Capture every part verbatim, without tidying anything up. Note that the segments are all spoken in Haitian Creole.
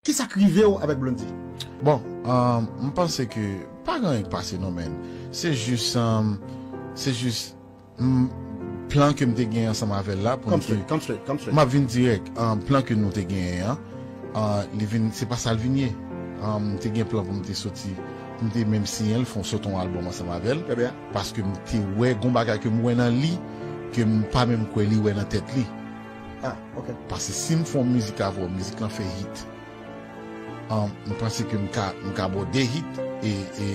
Kisa k rive w avèk Blondy? Bon, um, m panse ke pa gen anyen k pase non, men se jis, um, se jis, m, plan ke m te gen ansanm avè l la pou m Come te straight, come straight, come straight. M ap vin dirèk, um, plan ke nou te genyen an, uh, li vin, se pa sa l vin ye. Um, m te gen plan pou m te soti, pou m te menm siyen l, fè yon sot yon albòm ansanm avè l. Trè byen. Paske m te wè gon bagay ke m wè nan li ke m pa menm kwè li wè nan tèt li. Ah, ok. Paske si m fè yon mizik avè w, mizik lan fè hit, um, m panse ke m ka, m ka ba w de hit e, e,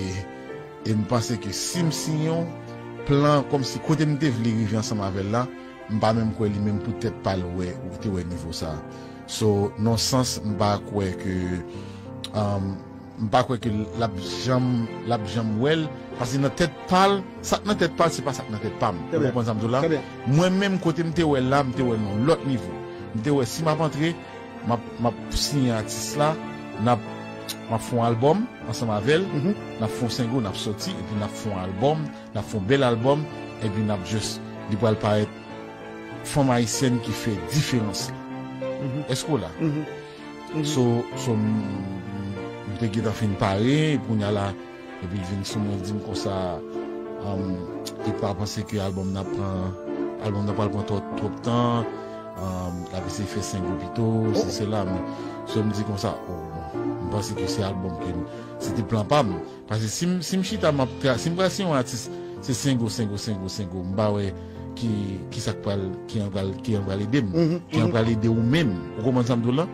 e m panse ke si m siyen yon plan kòmsi kote m te vle rive ansanm avè l la, m pa menm kwè li menm pou tèt pa l wè ou te wè nivo sa. So nan sans m pa kwè ke, um, m pa kwè ke l ap janm, l ap janm wè l, paske nan tèt pa l, sa k nan tèt pa l se pa sa k nan tèt pa m. Ou konprann sa m di w la? Mwen menm kote m te wè l la, m te wè l nan lòt nivo. M te wè si m ap antre, m ap, m ap siyen atis la, n ap, m ap fè yon albòm ansanm avè l, n ap fè yon sengo, n ap sòti, epi n ap fè yon albòm, n ap fè yon bèl albòm, epi n ap just, li pral parèt fanm ayisyèn ki fè diferans la. Èske w la? So, so m, m te gentan fin pare, kounye a la, epi l vin sou mwen, l di m konsa, um, li pa panse ke albòm nan pran, albòm nan pral pran twòp, twòp tan, um, l ap eseye fè sengo pito, se, se la, men, so m di konsa, oh, bon, m panse ke se albòm ke m, se te plan pa m, paske si m, si m chita, m ap tra, si m pral siyen yon atis, se sengo, sengo, sengo, sengo, m pa wè ki, ki sa k pral, ki an pral, ki an pral ede m, ki an pral ede ou menm, ou konprann sa m di w la?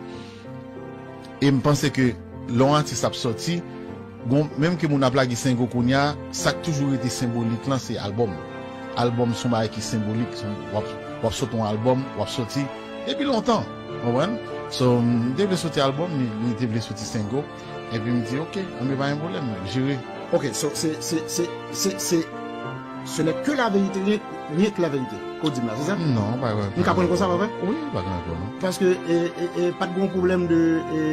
E m panse ke lè yon atis ap sòti, gon, menm ke moun ap lage sengo kounye a, sa k toujou rete senbolik lan se albòm. Albòm se yon bagay ki senbolik, w ap, w ap sot yon albòm, w ap sòti depi lontan, w konprann? So, m te vle soti albòm, li, li te vle soti sengo, epi m di, ok, anben pa gen pwoblèm, jere. Ok, so, se, se, se, se, se, ce n'est que la vérité, rien, rien que la vérité. Ke w di m la, se sa? Non, pa vre. M ka pran l konsa, pa vre? Wi, pa gen pwoblèm. Paske, e, e, e, pa t gen yon pwoblèm de, e,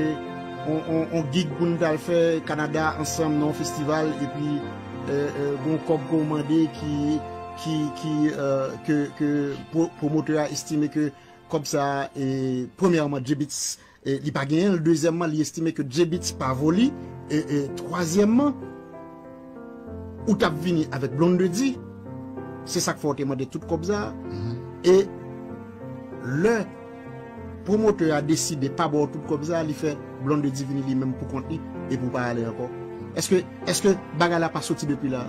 on, on, on gig pou n t al fè Kanada ansanm nan yon festival, epi, e, e, gon kòb ke w mande ki, ki, ki, e, ke, ke pro-, pwomotè a estime ke kòb sa, e, premyèman, J-Beatz, e, li pa genyen l, dezyèmman, li estime ke J-Beatz pa vo li, e, e, twazyèmman, ou t ap vini avèk Blondedy, se sa k fè w te mande tout kòb sa a. E lè pwomotè a deside pa ba w tout kòb sa a, li fè Blondedy vini li menm pou kont li, epi w pa ale ankò. Èske, èske bagay la pa soti depi la?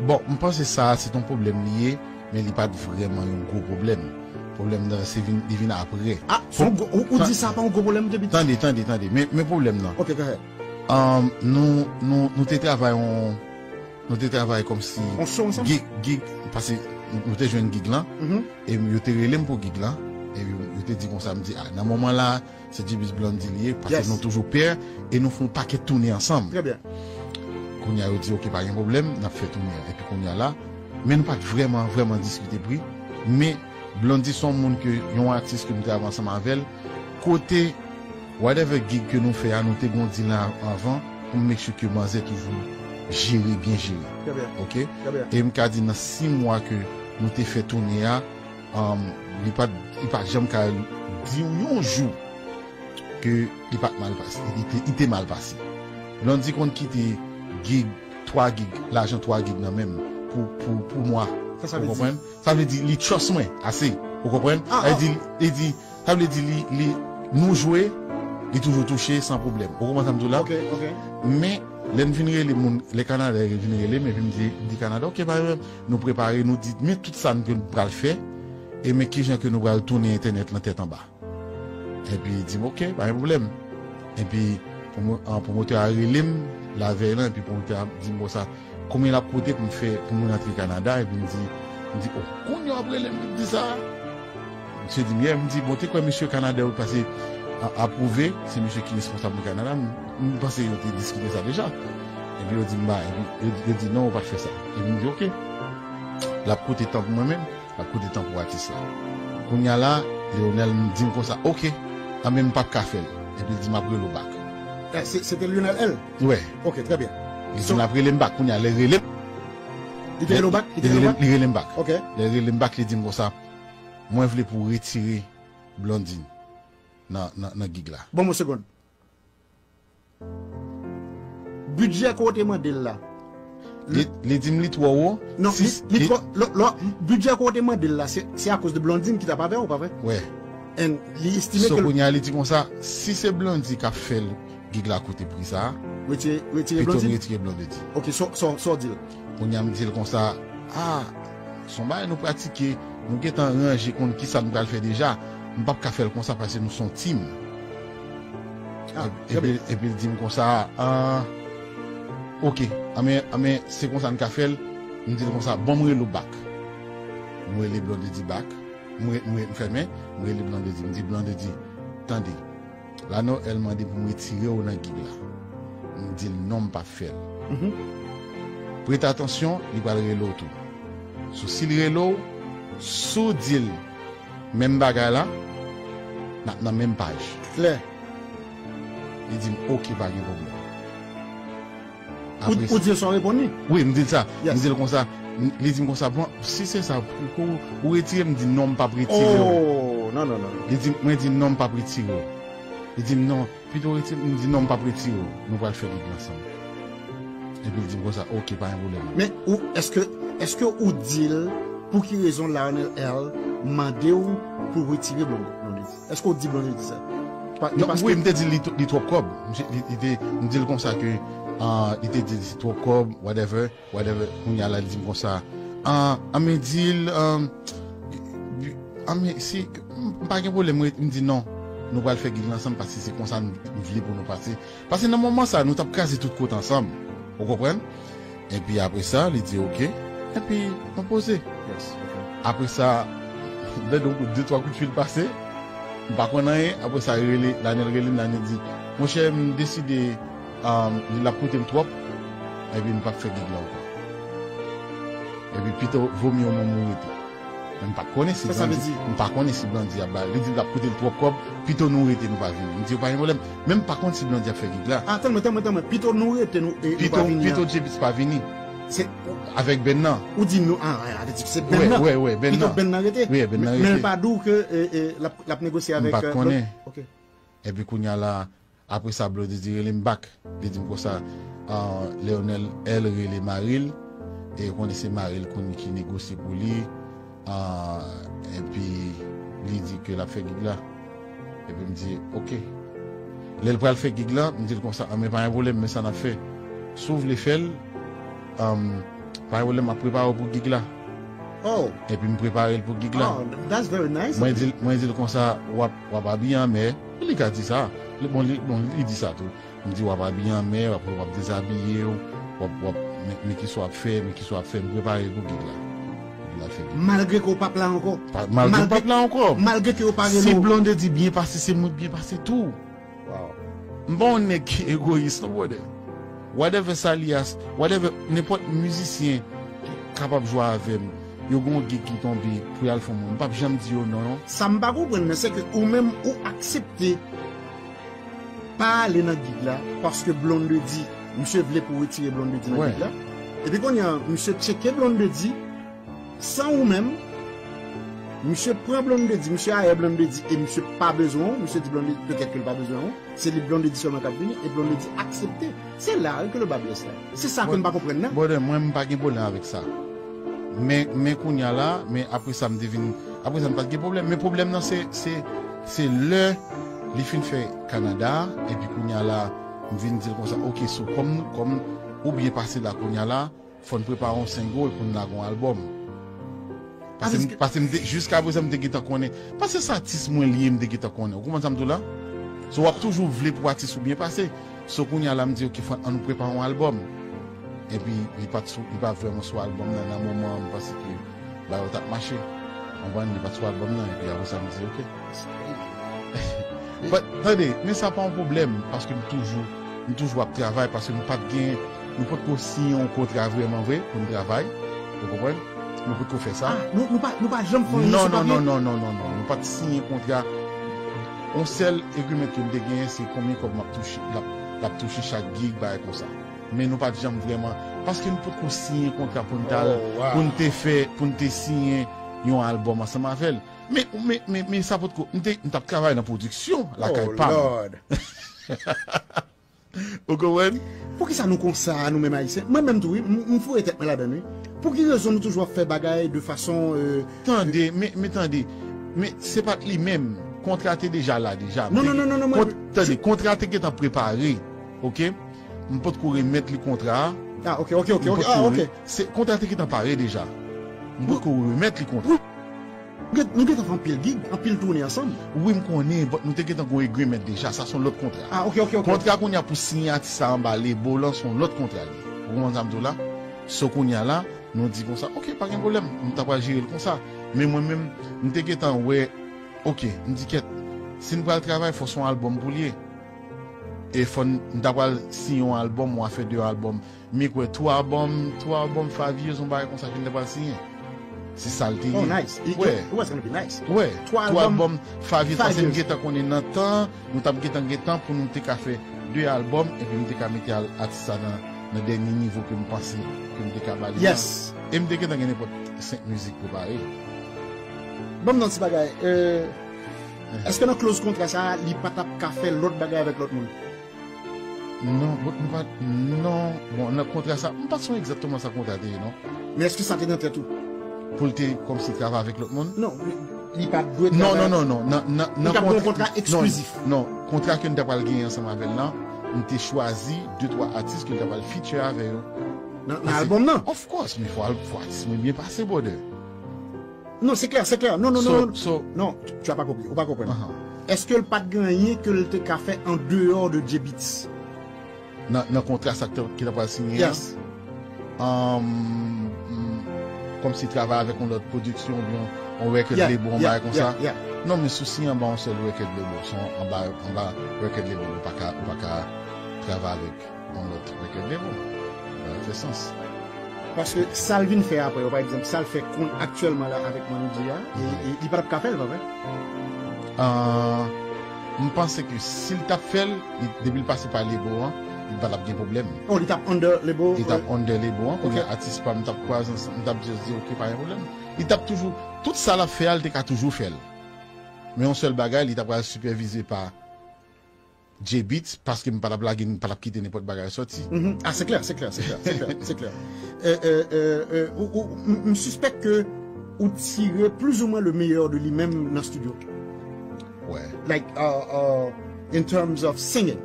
Bon, m panse sa a se t on pwoblèm li ye, men li pa t vrèman yon gwo pwoblèm. Pwoblèm nan se vin, li vin apre. Ah, se yon gwo, ou, ou di sa pa yon gwo pwoblèm depi? Tande, tande, tande. Men, men pwoblèm nan. Ok, go ahead. Um, nou, nou, nou te travay on, nou te travay kòmsi On show ansanm? Gig, gig, paske nou te jwenn gig lan, e yo te rele m pou gig lan, e yo, yo te di konsa, m di, ah, nan moman la, se J-Beatz Blondedy li ye, paske Yes. nou toujou pè, e nou fè yon pakèt toune ansanm. Trè byen. Kounye a, yo di, ok, pa gen pwoblèm, n ap fè toune a. Epi kounye a la, men nou pa t vrèman, vrèman diskite pri, men Blondedy se yon moun ke, yon atis ke m travay ansanm avè l, kote, whatever gig ke nou fè a, nou te gon deal a, anvan, pou m make sure ke manzè toujou jere, byen jere. Trè byen. Ok? Trè byen. E m ka di nan sis mwa ke nou te fè toune a, um, li pa, li pa janm ka di w yon jou ke li pa t mal pase, li te, li te mal pase. Blondedy konn kite gig, twa gig, lajan twa gig nan men m pou, pou, pou mwa. Sa, sa vle Ou di? Konprann? Sa vle di li trust mwen ase. Ou konprann? Ah, Sa vle ah. di, li di, sa vle di li, li, nou jwe, li toujou touche san pwoblèm. Ou konprann sa m di w la? Ok, ok. Men, lè n vin rele moun, lè Kanada vin rele m, epi m di, m di Kanada, ok, pa gen pwoblèm, nou prepare, nou di, men tout sa n pral fè, e men kijan ke nou pral tounen entènèt lan tèt anba. Epi li di m, ok, pa gen pwoblèm. Epi pwomo-, an, pwomotè a rele m lavèy lan, epi pwomotè a di m konsa, konbyen l ap koute pou m fè, pou m rantre Kanada, epi m di, m di, oh, kounye a w ap rele m pou di sa? Misye di m, yeah, m di, bon, te kwè mesye Kanada yo pase a-, apwouve, se misye ki responsab nan Kanada, m, m panse yo te diskite sa deja. Epi yo di m, ba, epi yo, yo di, non, ou pa t fè sa. Epi m di, ok. L ap koute tan pou mwen menm, l ap koute tan pou atis la. Kounye a la, Leonel di m konsa, ok, anben m p ap ka fè l. Epi l di m ap rele w back. Eh, se, se te Lionel L? Wè. Ok, trè byen. Li di m l ap rele m back, kounye a, lè l rele m, Li te rele w back? Li te li rele w rele, back? Li rele m back. Ok. Lè l rele m back, li di m konsa, mwen vle pou w retire Blondedy nan, nan, nan gig la. Ban m yon segonn. Bidjè ke w te mande l la. Li, li di m li twò wo. Non, li, li twò. Lò, lò, bidjè ke w te mande l la, se, se akoz de Blondine ki t ap avè w, pa vre? Wè. And li estime So ke l- kounye a li di konsa, si se Blondy k ap fè l gig la koute pri sa, Retire, retire pito m Blondine? Retire Blondedy. Ok, so, so, so w di l? Kounye a m di l konsa, a, se yon bagay nou pratike, nou gentan ranje konn kisa nou pral fè deja. M p ap ka fè l konsa paske nou se yon team. Ah, Epi, epi l di m konsa, a, ok, anmen, anmen, se konsa n ka fè l. M di l konsa, bon, m rele w back. M rele Blondedy back. M re- m re- m fèmen, m rele Blondedy. M di Blondedy, tande, Lanò L mande pou m retire w nan gig la. M di l non, m p ap fè l. Prete atansyon, li pral rele w tou. So si l rele w, si w di l menm bagay la, n ap nan menm paj. Klè. Li di m, ok, pa gen pwoblèm. Ou, ou di l sa w reponn li? Wi, m di l sa. Yes. M di l konsa. M- Li di m konsa, bon, si se sa, pou ou, ou retire, m di non, m p ap retire w. Oh, non, non, non, non. Li di, mwen di non, m p ap retire w. Li di m non, pito retire, m di non, m p ap retire w. Nou pral fè gig la ansanm. Epi l di m konsa, ok, pa gen pwoblèm. Men, ou, èske, èske ou di l pou ki rezon Lionel L mande w pou retire Blondedy? Èske ou di Blondedy sa? Pa- Non, paske- wi, m te di li, li twòp kòb. M, li, li te, m di l konsa ke ah, li te di li twòp kòb, whatever, whatever. Kounye a la, li di m konsa, ah, ah, men di l, ah, ah, men si, m pa gen pwoblèm, m di non. Nou pral fè gig la ansanm paske se konsa m, m vle pou nou pase. Paske nan moman sa, nou t ap kraze tout kote ansanm. Ou konprann? Epi apre sa, li di ok. Epi nou poze. Yes, ok. Apre sa, de, de, de twa kout fil pase. M pa konn anyen. Apre sa, rele, Lanel rele m, Lanel di, monchè, m deside, um, l ap koute m twòp. Epi m p ap fè gig la ankò. Epi pito, vomi w mwen mwen rete. Men m pa konnen si Sa, sa vle Blondy, di? M pa konnen si Blondy ap ba. Li di l ap koute l twòp kòb, pito nou rete, nou pa vini. M di yo pa gen pwoblèm. Men m pa konn si Blondy ap fè gig la. Ah, tann mwen, tann mwen, tann mwen. Pito nou rete, nou, e, nou Pito, pa vini. Pito An. J P S pa vini. Se Avèk band nan. Ou di nou, ah, ah, ah, se band Wè, nan. wè, wè, band Pito nan. band nan rete. Wi, band nan Men, men rete. l pa di w ke, e, e, l ap, l ap negosye M avèk, pa t e, konnen. Ok. Epi kounye a la, apre sa, Blondy rele m back. Li di m konsa, ah, Leonel L rele mari l, e konnen se mari l konnen ki negosye pou li, ah, epi li di ke l ap fè gig la. Epi m di, ok. Lè l pral fè gig la, m di l konsa, ah, men pa gen pwoblèm, men sa n ap fè. Si w vle fè l, um, pa gen pwoblèm, m ap prepare w pou gig la. Oh, Epi m prepare l pou gig la. Oh, that's very nice. Mwen di l, mwen di l konsa, w ap, w ap abiye an mè. Li ka di sa. Li, bon, li, bon, li di sa tou. M di, w ap abiye an mè, w ap, w ap dezabiye w, w ap, w ap, men, men kisa w ap fè, men kisa w ap fè, m prepare l pou gig la. Epi l al fè gig. Malgre ke w p ap la ankò. Pa- Malgre m p ap la ankò. Malgre ke yo pa Si rele w. Blondedy byen pase, se mwen k byen pase tou. Wow. M pa yon nèg ki egoyis, non, brother. Whatever sa li a, whatever, nenpòt mizisyen ki kapab jwe avè m, yo gen yon gig ki tonbe pou y al fè yon moun. M p ap janm di yo non, non. Sa m pa konprann nan, se ke ou menm ou aksepte pa ale nan gig la, paske Blondedy, misye vle pou retire Blondedy nan Wè. Gig la. Epi kounye a, misye tcheke Blondedy, san ou menm, misye pran Blondedy, misye ayè Blondedy, e misye pa bezwen w, misye di Blondedy, petèt ke l pa bezwen w, se li Blondedy sèlman k ap vini, e Blondedy aksepte. Se la wi ke le bas blesse la. Se sa ke m pa konprann nan. Brother, mwen m pa gen pwoblèm avèk sa. Men, men kounye a la, men apre sa m te vin, apre sa m pa t gen pwoblèm. Men pwoblèm nan se, se, se lè li fin fè Kanada, epi kounye a la, m vin di l konsa, ok, so kòm, kòm ou byen pase la kounye a la, fò n prepare yon single pou n lage yon albòm. Paske m, Paske- paske m te, jiska prezan m te gentan konnen. Paske se atis mwen li ye, m te gentan konnen. Ou konprann sa m di w la? So w ap toujou vle pou atis ou byen pase. So kounye a la m di, ok, fò ann nou prepare yon albòm. Epi li pa t sou, li pa vrèman sou albòm nan, nan moman an, m panse ke bagay yo t ap mache. Ou konprann, li pa t sou albòm nan, epi apre sa m di, ok. But, tande, men sa pa yon pwoblèm, paske m toujou, m toujou ap travay, paske m pa t gen, nou potko siyen yon kontra vrèman vre pou n travay, ou konprann? Nou potko fè sa. Ah, nou, nou pa, nou pa janm fè yon Non, sou non, papye? non, non, non, non, non. Nou pa t siyen kontra. Yon sèl agreement ke m te genyen, se konbyen kòb m ap touche, l ap, l ap touche chak gig, bagay konsa. Men nou pa t janm vrèman, paske nou potko siyen kontra pou n t al, Oh, wow. pou n te fè, pou n te siyen yon albòm ansanm avè l. Men, men, men, men sa potko, m te, m t ap travay nan pwodiksyon lakay Oh, pa m. Lord. Ou konprann? Poukisa nou konsa, nou menm Ayisyen? Mwen menm tou, wi, m, m foure tèt mwen ladann, wi. Pou ki rezon nou toujou ap fè bagay de fason, euh, Tande, men, men tande. Men se pa t li menm. Kontra te deja la deja. Non, non, non, non, non, mwen- Tande, kontra te gentan prepare. Ok? M potko remèt li kontra a. Ah, ok, ok, ok, ok. Ah, ok. Se, kontra te gentan pare deja. M potko remèt li kontra. Nou gentan fè anpil gig, anpil toune ansanm. Wi, m konnen, but nou te gentan gon agreement deja. Sa se yon lòt kontra. Ah, ok, ok, ok. Kontra kounye a pou siyen atis sa anba label lan, se yon lòt kontra li. Ou konprann sa m di w la? So kounye a la, nou di konsa, ok, pa gen pwoblèm, m ta pral jere l konsa. Men mwen menm, m te gentan wè, ok, m di kèt, si n pral travay, fò se yon albòm pou l ye. E fò n, m ta pral siyen yon albòm, ou a fè de albòm. M kwè twa albòm, twa albòm five years, yon bagay konsa ke n ta pral siyen. Se sa l te ye. Oh, nice. It, Wè. it was gonna be nice. Wè, Twa twa albòm, albòm five years, five paske m years. Gentan konnen nan tan, nou t ap gentan gen tan pou nou te ka fè de albòm, epi m te ka mete al- atis sa nan, nan dènye nivo ke m panse ke m te ka ba li. Yes. E m te gentan gen nenpòt senk mizik prepare. Ban m nan ti bagay. Euh, èske nan kloz kontra sa, li pa t ap ka fè lòt bagay avèk lòt moun? Non, bon, m pa, non, bon, nan kontra sa, m pa sonje egzakteman sa kontra te ye, non. Men èske sa te nan tèt ou? Pou l te kòmsi travay avèk lòt moun? Non, li, li pa dwe Non, travay- non, non, non. Nan, nan, nan Li t ap gen yon kontra- kontra eksklizif. Non, non, kontra ke n ta pral genyen ansanm avè l lan, m te chwazi de twa atis ke l ta pral feature avè yo. Nan, nan albòm nan? Of course, men fò, fò atis mwen byen pase, brother. Non, c'est clair, c'est clair. Non, non, So- non, non. so- Non, tu, tu as pas compris. Ou pa konprann. Uh-huh. Èske l pa t gen anyen ke l te ka fè an deyò de J-Beatz? Nan, nan kontra sa ki ta pral siyen an? Yes. Um, mm, kòmsi travay avèk yon lòt pwodiksyon oubyen yon record Yeah, label, yon yeah, bagay konsa. Yeah, yeah. Non, men si w siyen anba yon sèl record label, se yon anba, anba record label, ou pa ka, ou pa ka travay avèk yon lòt record label. Sa fè sans. Paske sa l vin fè apre yo, pa egzanp, sa l fè kon aktyèlman la avèk Manu Dieu a, e, e li pa t ap ka fè l, pa vre? Ah, m panse ke si l t ap fè l, li- depi l pase pa label an, li pa t ap gen pwoblèm. Oh, li t ap under label? Li t ap under label an, kounye Ok. a atis pa m t ap kwaze ansanm, m t ap just di, ok, pa gen pwoblèm. Li t ap toujou, tout sa l ap fè a, li te ka toujou fè l. Men yon sèl bagay, li t ap pral sipèvize pa J-Beatz, paske m pa t ap lage, m pa t ap kite nenpòt bagay sòti. Mhm. Ah, c'est clair, c'est clair, c'est clair, c'est clair, c'est clair. Euh, euh, euh, euh, ou, ou, m, m sispèk ke ou tire plus ou moins le meilleur de li menm nan studio. Wè. Like, uh, uh, in terms of singing.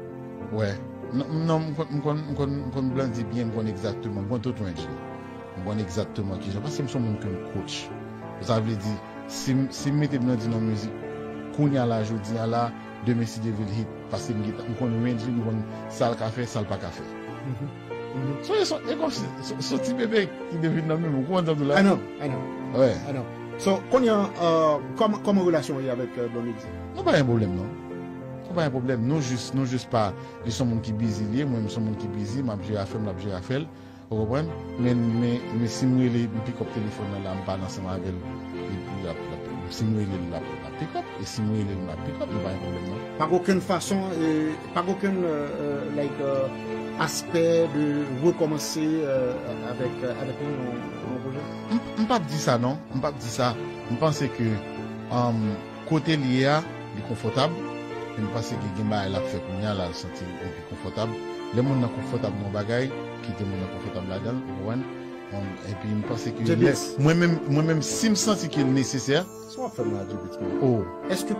Wè. Non, non, m konn, m konn, m konn, m konn Blandy byen, m konn egzakteman, m konn tout range li. M konn egzakteman kijan, paske m se yon moun ke m coach. Sa vle di, si m, si m mete Blandy nan mizik, kounye a la, jodi a la, demen si Dye vle l hit, paske m gentan, m konn range li, m konn sa l ka fè, sa l pa ka fè. Mhm. So, e son, e kòmsi, se, se ti bebe ki te vin nan men m, ou konprann sa m di w la? I know, I know, Wè. I know. So, kounye a, uh, kòman, kòman relasyon w ye avèk, uh, Blondedy? Nou pa gen pwoblèm, non. Nou pa gen pwoblèm. Nou jis, nou jis pa, li se yon moun ki busy li ye, mwen menm se yon moun ki busy, m ap jere afè m, l ap jere afè l. Ou konprann? Men, men, men si m rele, m pick up telefòn nan la, m pale ansanm avè l, li, li ap, l ap, si m rele l, l ap, l ap pick up, e si m rele l, m ap pick up, nou pa gen pwoblèm, non. Pa gen okenn fason, euh, pa gen okenn, euh, euh, like, euh, aspè de rekòmanse, euh, avèk, euh, avèk nou nan, nan pwojè? M, m p ap di sa, non. M p ap di sa. M panse ke, um, kote l ye a, li konfòtab. E m panse ke gen bagay l ap fè kounye a la, l santi l pi konfòtab. Lè moun nan konfòtab nan yon bagay, kite moun nan konfòtab ladan l, ou konprann? Um, epi m panse ke lè, J-Beatz. Mwen menm, mwen menm, si m santi ke l nesesè, Sa w ap fè m la, J-Beatz, man? oh, Èske,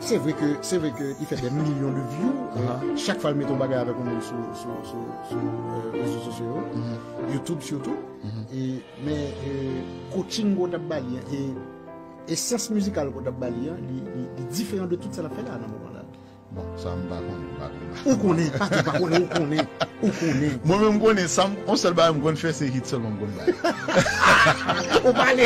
se vre ke, se vre ke li fè des millions de views, euh, Aha. Chak fwa l mete yon bagay avèk yon moun sou, sou, sou, sou, euh, rezo sosyo yo, Mhm. YouTube surtout, Mhm. e, men, euh, coaching ke w t ap ba li an, e esans mizikal ke w t ap ba li an, li, li, li diferan de tout sa l ap fè la nan moman la. Bon, sa m pa konnen, m pa konnen. Ou konnen, pa tou pa konnen, ou konnen, ou konnen. Mwen menm m konnen, sa m, yon sèl bagay m konn fè, se hit sèlman m konn bay. Ou pale.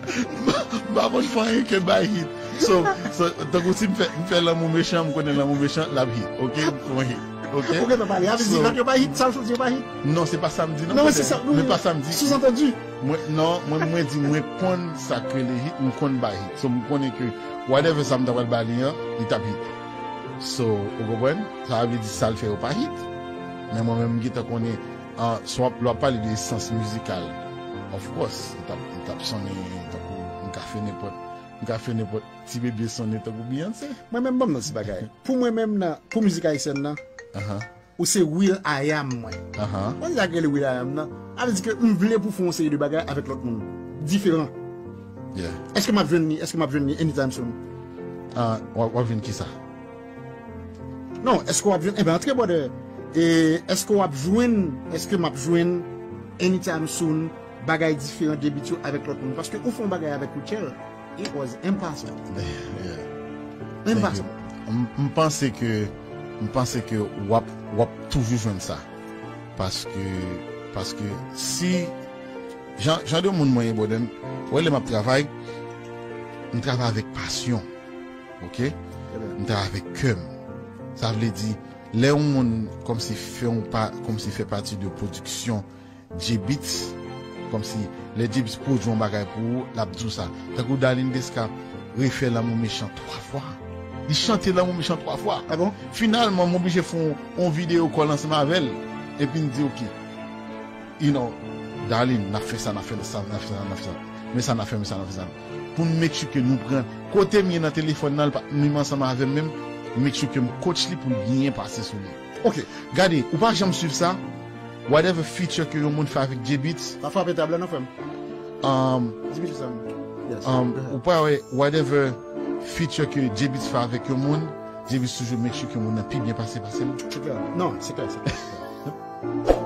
M pa konn fè anyen ke bay hit. So, so, tankou si m fè, m fè Lanmou Mechan, m konnen Lanmou Mechan, l ap hit. Ok? M fè yon hit. Ok? Ou gentan pale. Avè di, So- lòt yo pa hit, sa w sot di yo pa hit. Non, se pa sa m di, non, Non, men brother. se sa, Men pa sa m di. Sous-entendu. Mwen, non, mwen, mwen di, mwen konn sa k rele hit, m konn bay hit. So, m konnen ke whatever sa m ta pral ba li an, li t ap hit. So, ou konprann? Sa vle di sa l fè yo pa hit. Men mwen menm, m gentan konnen, ah, so w ap, lè w ap pale de esans mizikal, of course, m t ap, m t ap sonnen tankou, m ka fè nenpòt, m ka fè nenpòt ti bebe sonnen tankou Beyoncé. Mwen menm, ban m nan ti bagay. Pou mwen menm, nan, pou mizik ayisyèn nan, Ahan. Ou se Will I Am mwen. Aha. Ou konn sa k rele Will I Am nan? Sa vle di ke m vle pou fè yon seri de bagay avèk lòt moun. Diferan. Yeah. Èske m ap jwenn li? Èske m ap jwenn li anytime soon? Ah, w ap, w ap jwenn kisa? Non, èske w ap jwenn? Enben, antre, brother. E èske w ap jwenn? Èske m ap jwenn anytime soon? Bagay diferan de beat yo avèk lòt moun. Paske ou fè yon bagay avèk Rutshelle, it was impossible. Yeah. Impossible. M m panse ke m panse ke w ap w ap toujou jwenn sa. Paske paske si jan jan de moun mwen ye, brother, m wè lè m ap travay, m travay avèk pasyon. OK? M travay avèk kè m. Sa vle di lè yon moun kòmsi fè yon pa kòmsi fè pati de pwodiksyon J-Beatz, kòmsi lè J-Beatz pwodui yon bagay pou ou, l ap di w sa. Tankou Darline Desca refè Lanmou Mechan twa fwa. Li chante Lanmou Mechan twa fwa. Ah bon? Finalman, m oblije fè yon, yon videyo call ansanm avè l. Epi m di, OK. You know, Darline, n ap fè sa, n ap fè sa, n ap fè sa, n ap fè sa. Men sa n ap fè, men sa n ap fè sa. Pou n make sure ke nou pran. Kote m ye nan telefòn nan, l pa menm ansanm avè m menm. Make sure ke m coach li pou l byen pase sou li. OK. Gade, ou pa janm swiv sa. Whatever feature ke yon moun fè avèk J-Beatz, Pa frape tab la non, frè m. um, Di m sa. Yes. um, Go ahead. Ou pa wè, whatever feature ke J-Beatz fè avèk yon moun, J-Beatz toujou make sure ke moun nan pi byen pase pase l. Se klè. Non, se klè, se klè.